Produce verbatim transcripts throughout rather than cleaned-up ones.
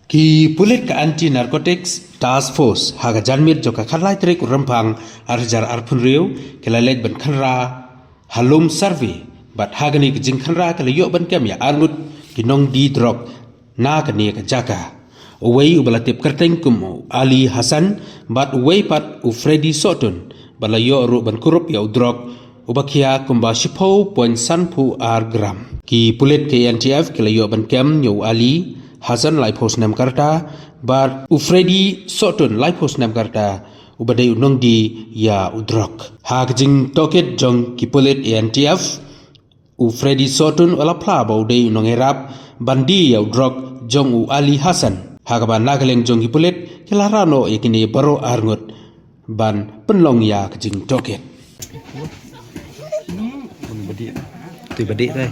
Ki pulit ka Anti Narcotics Task Force ha ka janmiet jong ka khatlai tarik u Rymphang arhajar arphew hynriew ki la leit ban khynra ha lum survey bad ha kane ka jingkhynra ki la ïoh ban kem ïa arngut ki nongdie drok na kane ka jaka. Uwei uba la tip kyrteng kum u Ali Hassan bad uwei pat u Freddy Sohtun, ba la ïoh ruh ban kurup ïa u drok uba khia kumba shiphew point sanphew ar gram. Ki pulit ka A N T F ki la ïoh ban kem ïa u Ali Hassan laiphew snem ka rta bad u Freddy Sohtun laiphew snem ka rta, uba dei u nongdie ïa u drok. Ha ka jingtohkit jong ki pulit A N T F, u Freddy Sohtun u la phla ba u dei u nongïarap ban die ïa u drok jong u Ali Hassan. Ha kaba na ka liang jong ki pulit ki la rah noh ïa kine baroh arngut ban pynlong ïa ka jingtohkit. Te ba dih tai.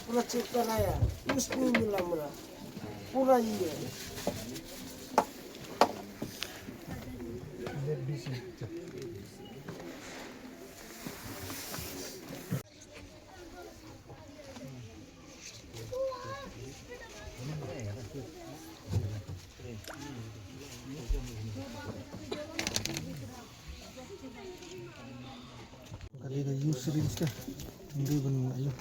पूरा चेक कराया, कुछ नहीं मिला मेरा, पूरा ये है। Kali ka use syringe ka. Hindi ban ayo.